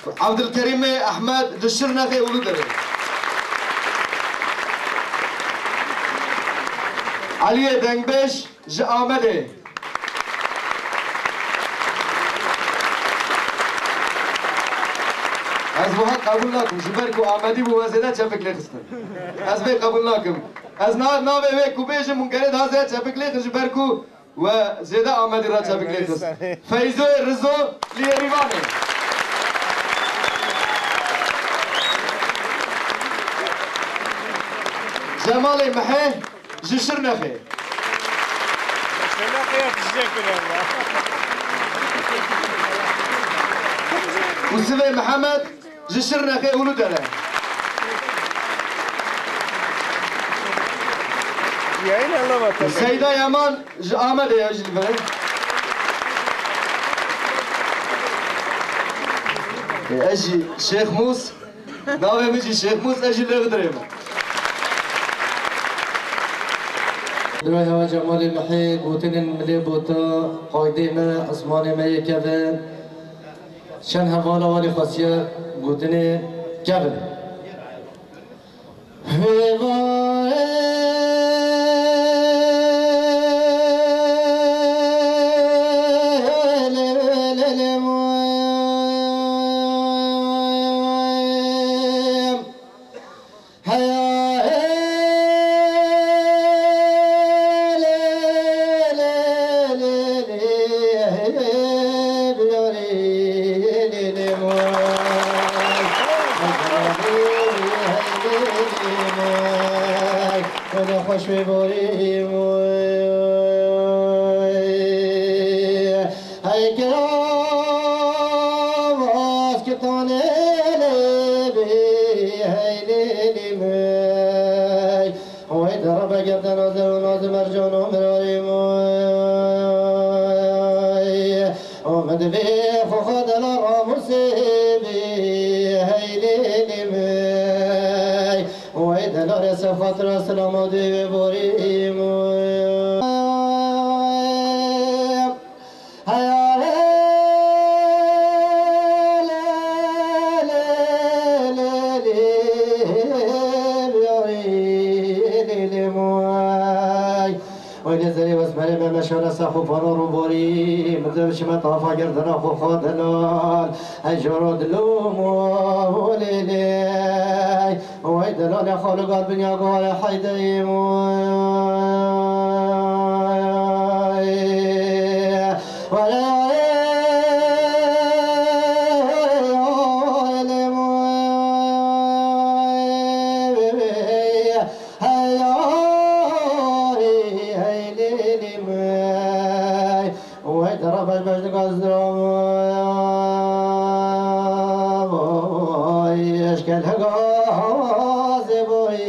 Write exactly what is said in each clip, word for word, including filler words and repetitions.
Evdilkerîmê Ehmed ji Şirnexê Uluderê. Eliyê Dengbêj ji Amedê. Ez wiha qebûl nakim, ji ber ku Amedî bû, we zêde çepik lê xistin. Ez vê qebûl nakim. Ez na-, navê wê ku bêjim, hûn gerê daha zêde çepik lê xin, ji ber ku we zêde Amedî re çepik lê xist. Feyzoyê Rizo li Yerîvanê. Cemalê Mihê ji Şirnexê. Şirnexê ya dizê kure ya. Usivê Mihemed ji Şirnexê Uludere. Yayın anlamadım. Seyda Yaman ji Amedê ya jî li vir. E, ez jî Şêx Mûs. Navê min jî Şêx Mûs, ez jî li Xidirê me. Dura hewa Cemalê Mihê gotinên milê bota, qaydê me, esmanê me yê kevin. Çend hevala walî xwestiye gotinê kevin. Xweş wê borî moy. Hey kiram, askitane lê bê, hey lê lê mey. Oy de rebe gerde naze û naze mercan û mirarê moy. O min divê xwe xwe de la ramûsê bê, hey lê lê mey. Oy de la rê se xatira silama dê wê borî moy. Oy lê zerê wesmerê me meşare sexû pano rûborî, min de biçime tafa gerdina xwe xwe delal. Ey joro dilom o lê lê. Oy delal ya xalo gal binya gore heydeyim oy. Eşkel hega zê boy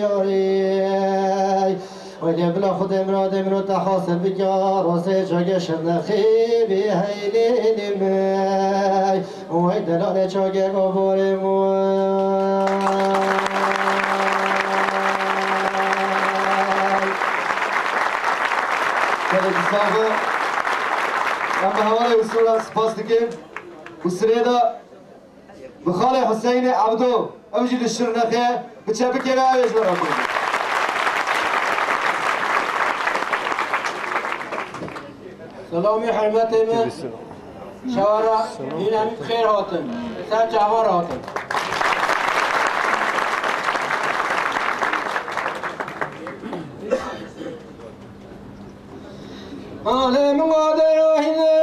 yorê. Oy lê bila xwe demra demro te hasil bike, rosê çage şirnexê bê heylê lê me. Oy delalê çage goborê moy. Gelek sağ ol. Em bi hevalê Usura spas dikin. Usrê de Bi xalê Huseynê Ebdo, ew jî li Şirnexê ye, bi çepikê ve ew ê ji we re bikin. Selamî hurmetê me, şewara hîn em bi xêr hatin, ser çavan hatin. Alem wa derahine.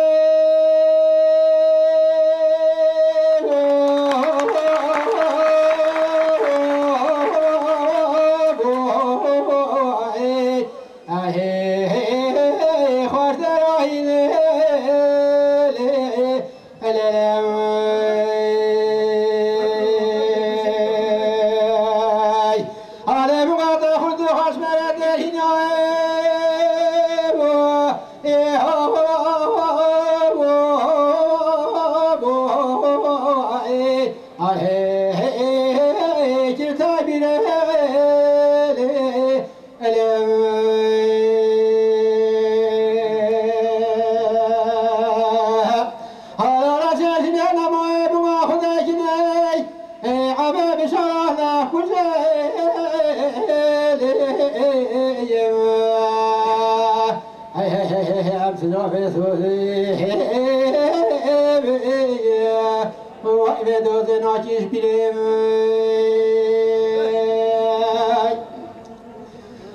Vay vê dozê nakîş bilê.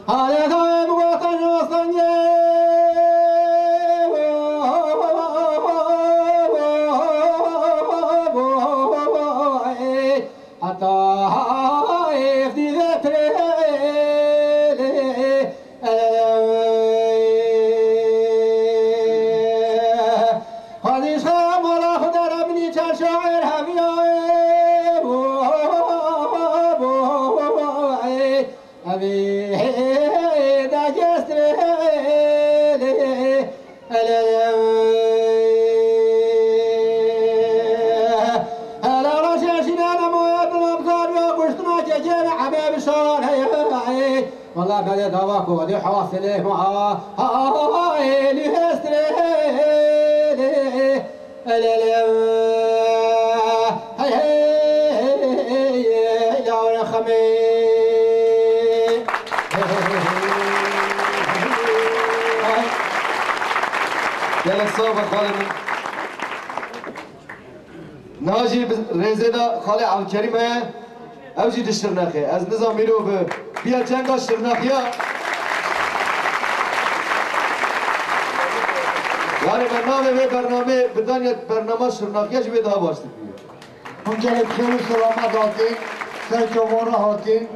Halê dayê bi watan rastangê. Heta hêf dî vê pirê. Padîşa mala xwe de re binî çar şair heviya. Evî da gestirê. Hela raşa şînana moya bila bizar ya kuştuna kekene ebe bişar. Valla bede dava ku di hasilê ma ha ha ha eli hestirê. Hey hey hey hey ya rexemê. Gelek sağ ol xalê min. Niha jî bi rêzê de xalê Evkerîm heye. Ew jî di Şirnexê. Ez nizam îro bi biya çenga Şirnexiya. Yani me navê vê bernamê bi danya bernama Şirnexiya ji wê daha baş dibî. Hûn gelek xêr û selamet hatin, ser çavan re hatin,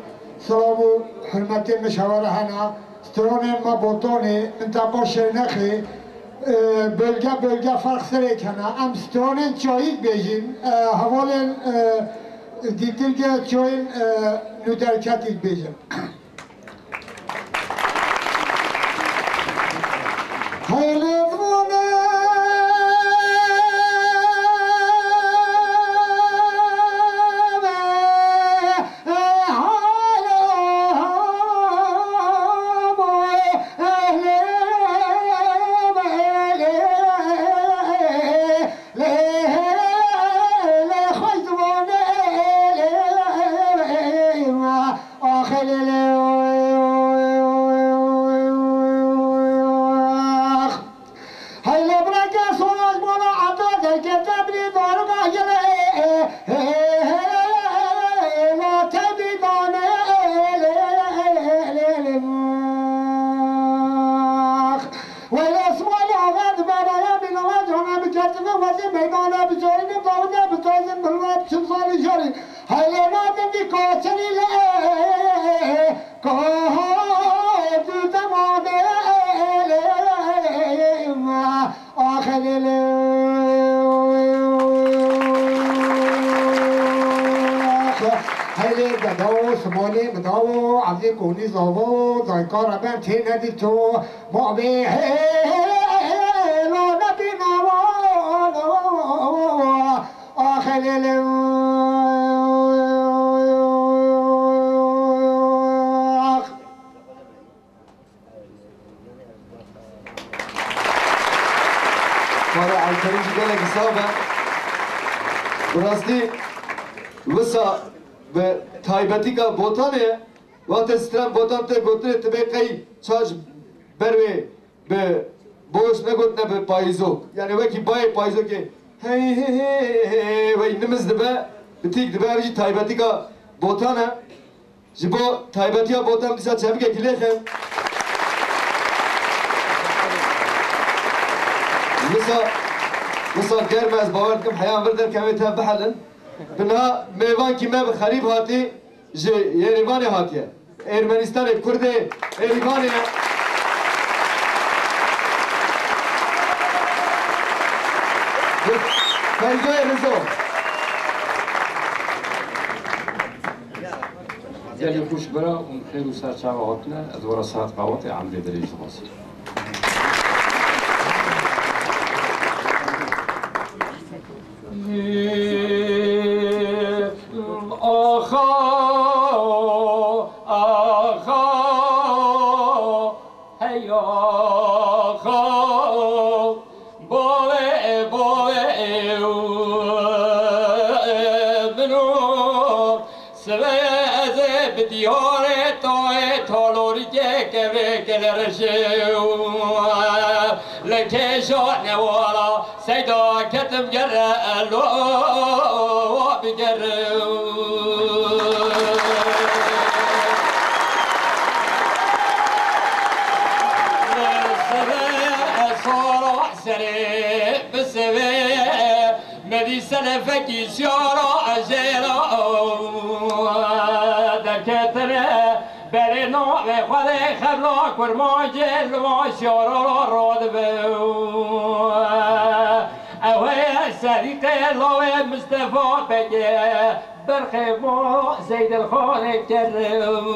silav û hurmetê min ji hewa re hene. Stranên me Botanê, minteqa Şirnexê, e, bölge bölge ferq serek hene. Em stranên çayî dibêjin, e, hevalên, e, dîtirge çayên, e, nûderketî dibêjin. Heylet vane. Heyle bırakın sonuç bana adı derken tebri doğru kahire. La tebri dane. Wele Osmanlı ağadı beraya bin Allah cana bir kertine vazı meydana bir zorine bağına bir tozun bulma bir çımsali şari. Heyle nadim bir kaçın ile. Kahar dudamade elim, ah elim. Heylê dedawo, simonê midawo, evlî konî zavo, dayka reben tê nedîto, ma bê hêlo nebînawo. Ax elele ax. Xwara Elkerîm jî gelekî sax be. Bi rastî wisa bi taybetîka Botanê ye. Wextê stran Botan tê gotinê, tu bê qey çaş ber wê bi boş negotine bi payîzok. Yani wekî bayê payîzokê hey hey hey hey wey nimiz dibe, bi tîk dibe, ev jî taybetîka Botan e. Ji bo taybetiya Botan dîsa çemikekî lêxin. Wisa, wisa germ e, ez bawer dikim heyan vir derkevê te bihelin. Bi niha mêvankî me bi xerîb hatî. Ji Yerîvanê hatiye. Ermenistanê Kurdê Erîvanê ye. Feyzoyê Rizo. Gelî xweş bira û xêr û ser çava hatine, ez were saet qawetê emrê dirêj dixwazim. Axa, axa, hey axa, bavê, bavê, min o, sibê ez ê bi diyarê tayê talorîkê kevê kelereşê. Kêşa newala seyda ketim gere lo bigere. Sere sora serê biseve. Me dî selefekî siyara jêra derketine. Berê navê Xwedê xebla kurmancê li van siyara radibe. Ew heye serîqê lawê Mistefa Begê. Berxê mo Zeydilxanê kerim.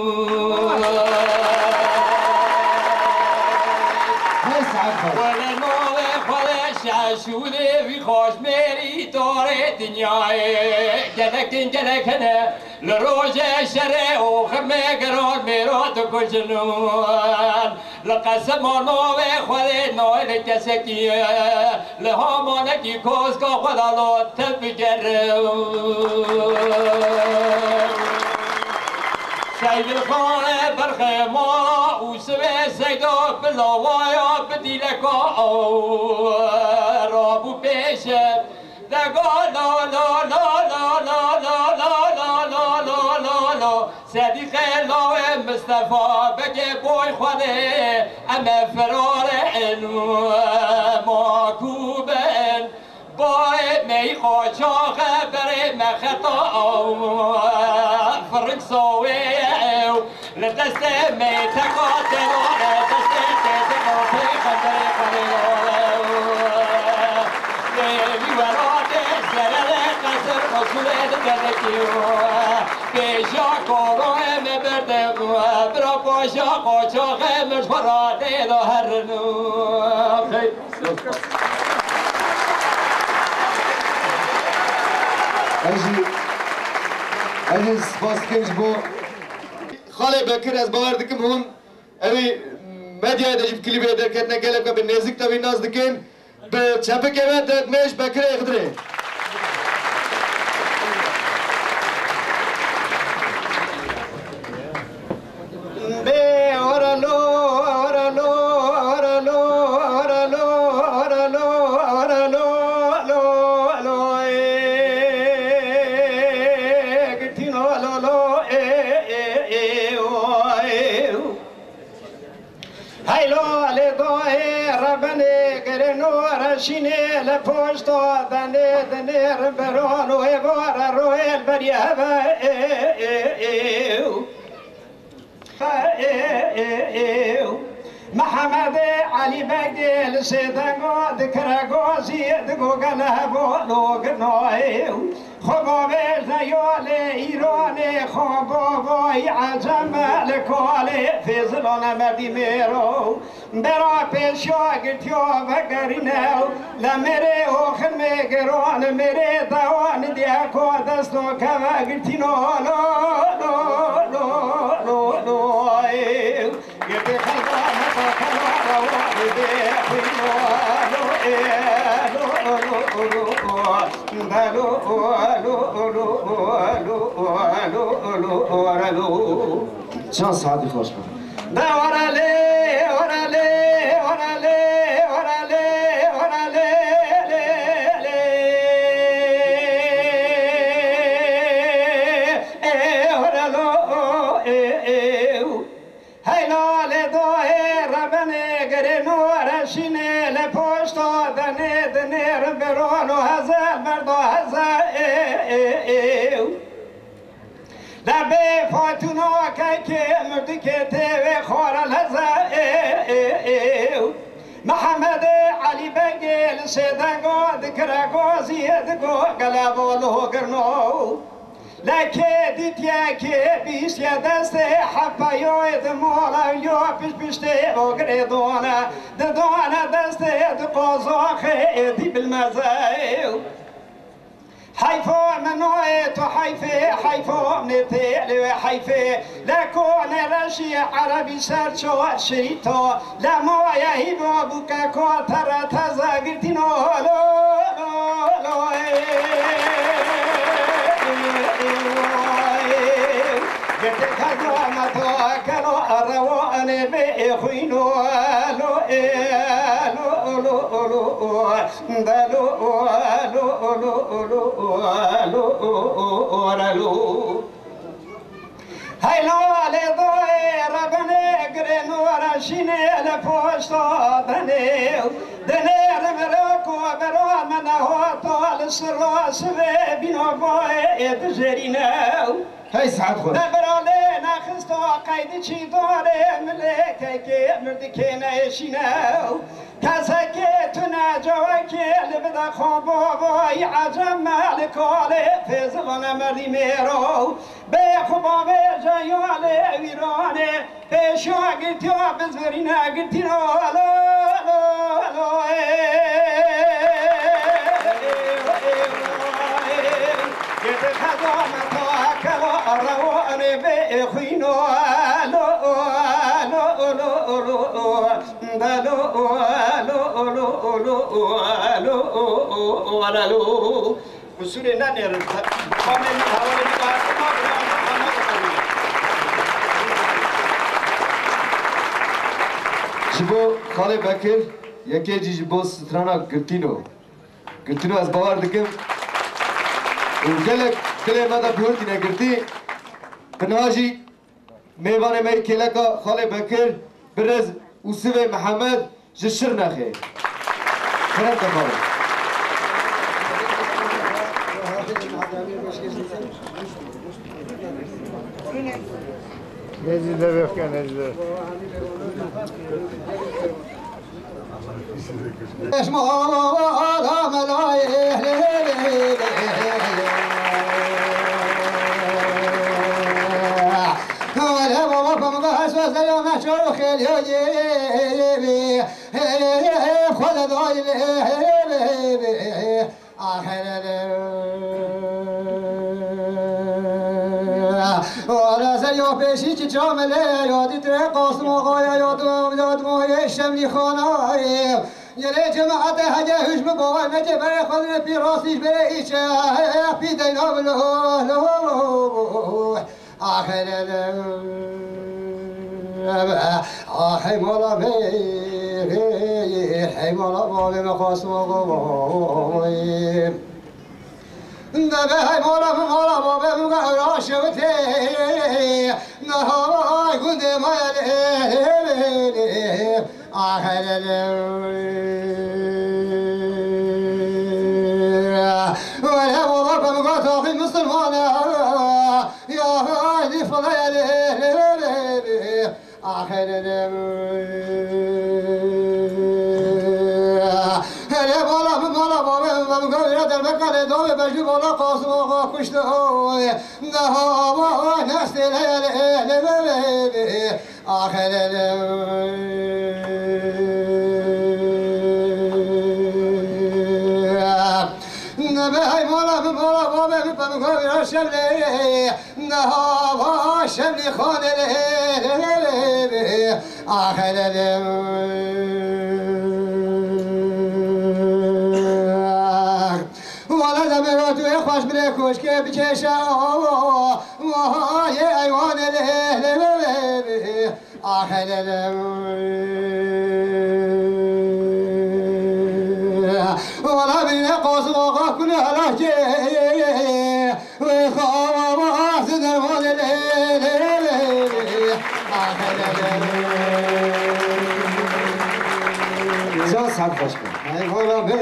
Her saet xweş. Wele navê Xwedê şeş û dê wî xweş mêrî torê dinyayê. Gelek in gelek hene li rojê şerê û xirmê geran mêra dikujin. Li qesema navê Xwedê nayê li kesekî ye. Li hamanekî koska xwe da lo tev bigere. Seydilxanê berxê mala û sivê seyda bi lawaya bi dîleka rabû pêşe. Dega lo lo lo lo lo lo lo lo lo lo lo lo lo. Sedîqê lawê Mistefa Begê boy Xwedê, em e firarê in ma ku bin. Bayê me yî qaçaxe berê me xeta firik sawê ew. Li destê me teka tevare destê têzê ma peyxemberê Xwedê ew. Lê wî welatê serere qesir Resûlê di gelekî. Pêşa koroyê me berde, bira paşa qoçaxê min ji xwe radê da herin. Ez jî, ez jî spas dikim ji bo Xalê Bekir, ez bawer dikim hûn ewî medyayê de jî bi klîbê derketine gelek we bi nêzik tevî nas dikin. Bi çepikê me derdmêj Bekirê Xidirê. Bê ora lo, ora lo, ora lo, ora lo, ora lo, ora lo, lo, ê, gitîno lo, lo, ê, ê, ê, o, ê, o. Heylo lê dohê rebenê gerêno reşînê le poşto denê denê rimberon û êvara royê li berî heve ê, ê, ê, ê, ê, ê. Mehemedê Elî Begê li sêdengo dikire gozî digo gele hebo lo ginoyê. Xwe bavêje yo lê Îranê, xwe bavayî ecem e li kalê Fêzilane merdî mêro. Bera pêşiya girtiya vegerîne, le mêrê oxirmê geran, mêrê dewan diye ko desto keve girtîno lo, lo, lo, lo, lo, lo, ê. Can saetî xweş be. De ora lê, ora lê, ora lê, ora lê, ora lê, lê, lê. Ê, ora lo, ê, ê. Heyla lê dohê rebenê gerêno reşînê le poşta denê dinê rimberono heze merdo heze ê, ê, ê. Le bê Fatûna kekê mirdikê tê wê xwara leze ê, ê, ê. Mehemedê Elî Begê li sêdengo dikire goziyê digo gele bolo girno. Lekê dîtiye kê bîstiye destê hepayoyê di mola yo pişt piştê ogirê done. Di done destê di qozoxê dî bilmeze. Heyfo minoyê tu heyfê, heyfo nê têlê wê heyfê. Leko nereşî erebî ser çor şirîto. Lemo ye hîbo bûke ko tere teze girtîno lo, lo, lo, ê, ê, ê, ê, ê, girtê kezo me to kelo rewo enê bê ê xwîno lo, ê, lo, lo, Hey lalê doyê rebenê girê nora şînê li poşta benê. Dinêrim roko bera min hota li sira sivê bîno boyê dijerîne. Hey saet xwe. Te bira lê nexista qeydi çî darê milê kekê mirdikê neêşîne. Kesekê tune cawekê li bide xwe bavayî ecem me li kalê fêzivane merdî mêro. Bê xwe bavêje ya lê wîranê pêşiya girtiya bizvirîne girtîna lo lo lo ê. Yê te xezame ta kela rewanê bê xwîno lo lo lo lo. Qusûrê nenêrin. Xanê min hevalê min. Ji bo Xalê Bekir, yekê jî ji bo strana Girtîno. Girtîno ez bawer dikim. Û gelek dilê me de bihurtîne girtî. Bi niha jî Mêvanê me yê kêleka Xalê Bekir, birêz Ûsivê Mihemed ji Şirnexê. Kerem ke xalo. Nezî devê xwe nezî. Wala ser ya pêşî çi çamele ya dîtire Qasim Ağaya ya dima ya dima ye Şemlî Xanayê. Gelê cemaate hege hücmü bava neke bere xwedine pî rastî ji bere îçe pî deyna bilo. Axê mala me, hey mala bavê me Qasim Axa. Nebe hey mala me, mala bavê me, gera şewitê. Naha gundê maya lê. Axê lê. Wele baba, baba, taxî misilmana. Ya haydi falaya le, le, le, le, le. Axirine. Hele bala, bala, bala, bala, gavira derbekale dove bejü bala Qasim Axa kuştu. Daha ama nestele, le, le, le, le, le. Axirine. Nebe hey mala, mala, baba, baba, gavira şevle. Niha va şevlî xanê lê, lê, lê, lê, lê. Axê lê, lê. Wala demê ve tu ê xweş bilê koşkê bikêşe. Vay ê eywanê lê, lê, lê, lê, lê. Axê lê, lê. Wala bîne Qasim Axa kulê helakê. Wê xawa xawa dermanê lê, lê, lê, lê. Axê lê, lê. Can saet xweş be. Hey wala bê,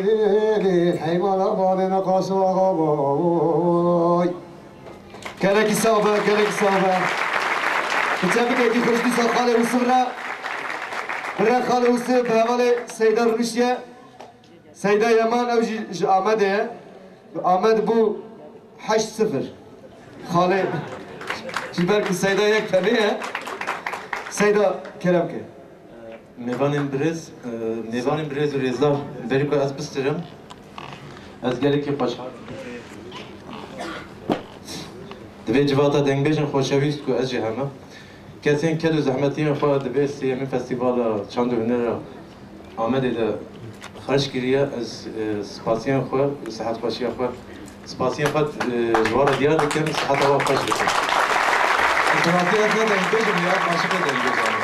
bê, bê, bê. Hey wala babê me Qasim Axa boy. Gelekî sax be, gelekî sax be. Bi çepikekî xweş dîsa Xalê Ûsiv re. Bi re Xalê Ûsiv bi hevalê Seyda rûniştiye. Seyda Yeman ew jî ji Amedê ye. Amed bû heşt sifir. Xalê ji ber ku Seyda yek tenê ye. Seyda kerem ke. Mêvanên birêz, e, mêvanên birêz û rêzdar, berî ku ez bistirim, ez gelekî xweşhal im. Di vê civata dengbêjên xoşewîst ku ez jî heme kesên ked û zehmetiyên xwe di vê sêyemîn Festîvala Çand û Hunera Amedê de xerc kiriye, ez, e, spasiyên xwe û sihetxweşiya xwe Spasiyên xwe, e, ji wan re diyar dikim, siheta wan xweş bikim. Bi xizmatiya xwe dengbêjim ya, aşiqê dengbêjan im.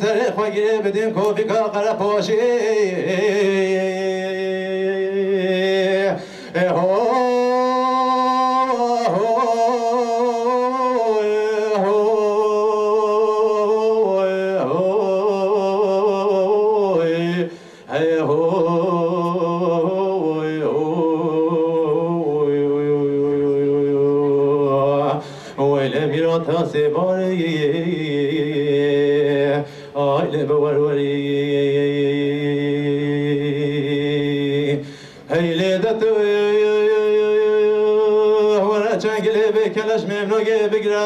serê xwe girê bidin kovîka qerepoşî. Ê ho, ho, ho, ho. Hey ho, oy, oy, oy, oy, oy, oy, oy, oy. Oy le mîrata sêbarê, ay le bi werwerî. Hey lê de tu, were çengilê bê keleş mêmnogê bigre.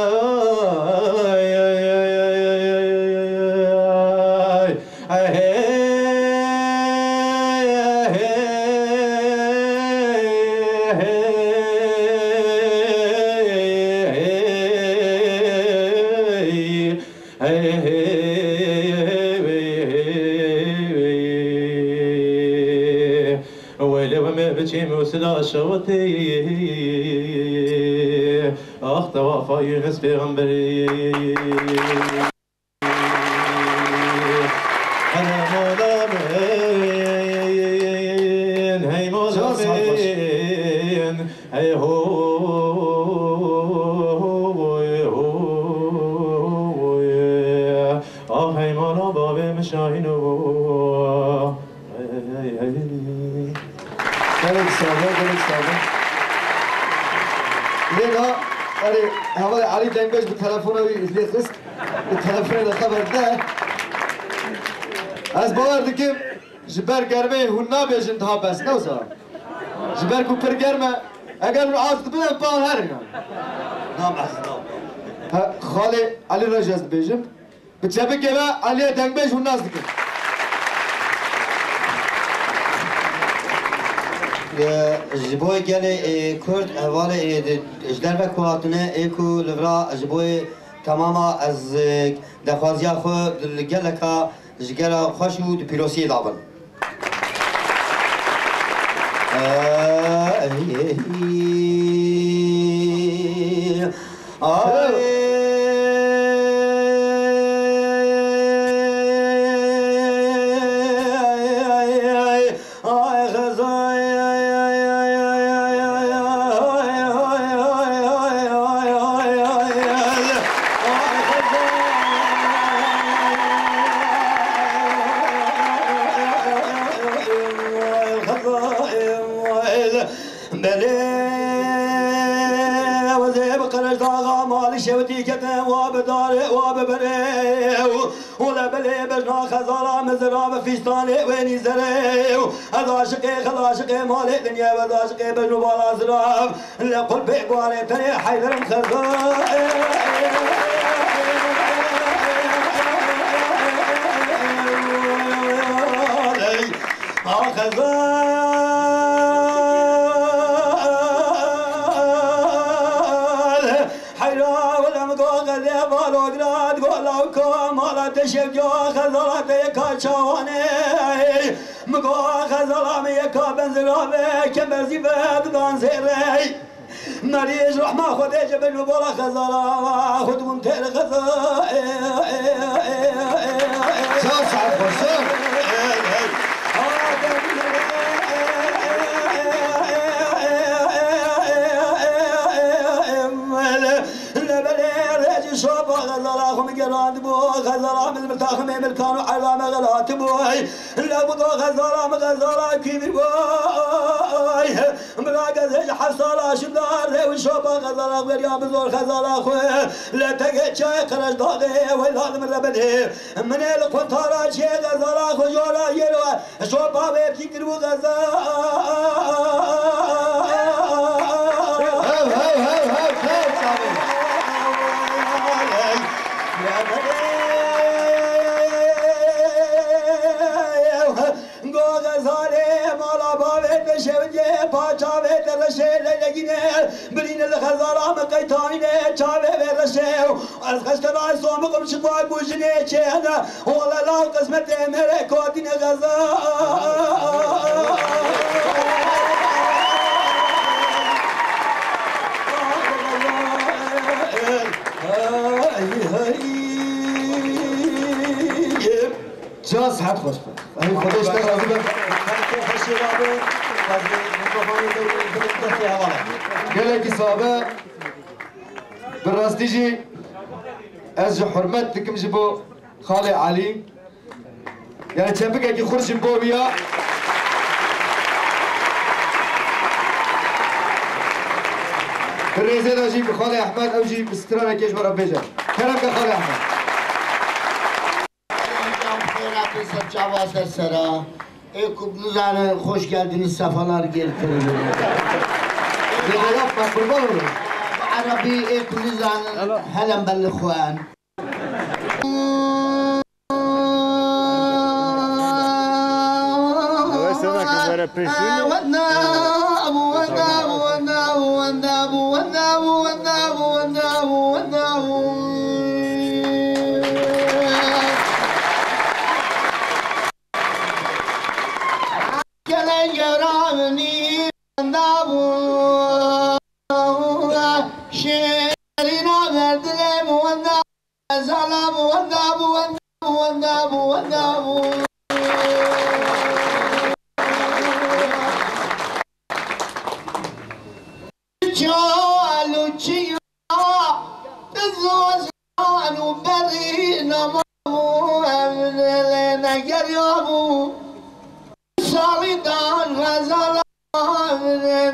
Weylê we me biçî musila şewitî, ax te wafa Yunus pêxemberî. Hele mola min, hey mola Çok sağ ol. Min, hey ho, ho, ho, ho. Ah hey mola bavê min Şahîn o. Hey, hey, hey, hey. Gelek sağ ol, gelek sağ ol. Lê niha, erê, hevalê Elî Dengbêj bi telefona wî lê xist. Bi telefonê de xeber de. Ez bawer dikim, ji ber germê hûn nabêjin daha bes, ne wisa? Ji ber ku pir germ e, eger hûn az dibin, em pal herin. Na, ez na. Ha, xalê Elî re jî ez dibêjim. Bi çepikê ve Eliyê Dengbêj hûn nas dikin. Ji bo gelê, ê, Kurd, hevalê, ê, di, ji derve ku hatine, ê ku li vira ji bo temama ez, ê, daxwaziya xwe li geleka ji gela xweş û di pîrosiyê de bin. Belê, ew ê bi qirêj daxa malî şewitî ketin, wa bi darê, wa bi berê. Û le belê bejna xezala min zira bi fîstanê wênî zerê. Ez aşiqê xel aşiqê malê dinyê, ez aşiqê bejn û bala zirav. Li qulpê guarê tenê heyderim xezal. A xezal. Heyra welem go xelê balo girad go lawko mala te şevco xezala te yeka çawanê. Mi go xezala me yeka benzira ve kemer zî ve didan zêrey. Merî ji rehma Xwedê ji bin û bola xezala xwe dibûn têr xeza. Sağ ol, sağ ol, sağ ol. Lebelê rêcî şopa xezala xwe mi gerandibû. Xezala min miltaximê milkan û erdame xelatibûy. Lewbû do xezala min xezala kîvî bûy. Bila gez hêj heft sala şinda erdê û şopa xezala xweriya bi zor xezala xwe. Lê tege çayê Qereşdaxê weyla li min re bidê. Min ê li quntara çiyê xezala xwe jora yê re. Şopa wê bikî kiribû xezal. Hev, hev, hev, hev, hev, çavê. Go xezalê mala bavê te şewcê, pa çavê te reşê leylekîne, birîne li xezala min qeytanîne, çavê vê reşê. Ez xeşte ray somiqim şiqal bû jinê çê hene. Wele law qismetê me re kotîne xeza. Can sihet xweş be. Ey Xwedê ji te razî be. Gelekî sax be. Bi rastî jî ez ji hurmet dikim ji bo Xalê Elî. Yani çepikekî xurt jî bo wî ya. Bi rêzê de jî bi Xalê Ehmed, ew jî bi stranekê ji me re bêje. Kerem ke Xalê Ehmed. Hocam, xêra te ser çava ser sera. Ê ku nizanin, hoş geldiniz, sefalar getirdiniz. Lê yapma, kurban olayım. Bi erebî ê ku nizanin, helen belli xwen. Wê sena ke were pêşî. Gelek geramnî wenda bû, şêrîna merdilê bû wenda, zala bû wenda bû, wenda bû, wenda bû, wenda bû. Çal û çiya, dizozan û berî nama bû, ev lê negeriya bû. Salî dan xezala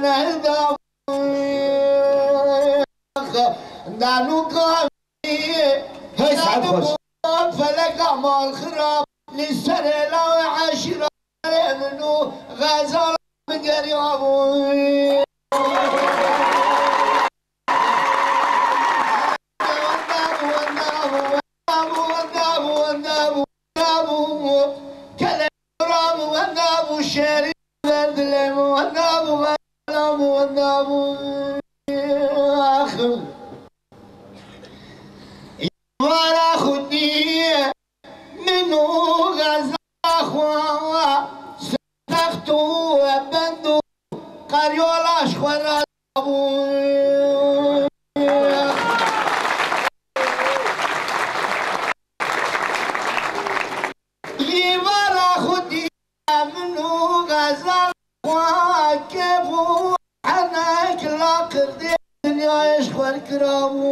neda bû. Danûka Hey, saet xweş. Feleka mal xirab, li serê lawê eşîra min û xezala min geriyabû. Kelê rabû, wenda bû, şêrî verdilê min, wenda bû, xezala min, wenda bû. Axim. Vara xwedî min û xezala xwe, sertext û bend û qeryola ji xwe re bû. Îvara xwedî min û xezala xwe kêf û henek la kirdê dinyayê ji xwe kirabû.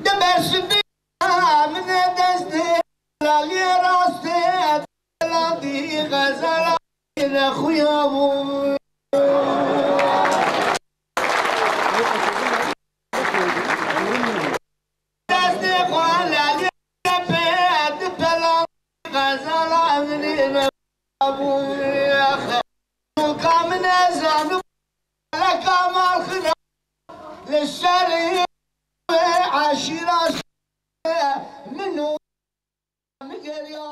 Di bersivê min e destê lalê rastê, ladî xezala nexuya bû. Destê xwe lalê pê di pela xezala min e bû. Ka min e zanim leka mal xira li ser eşîra min û min geriya.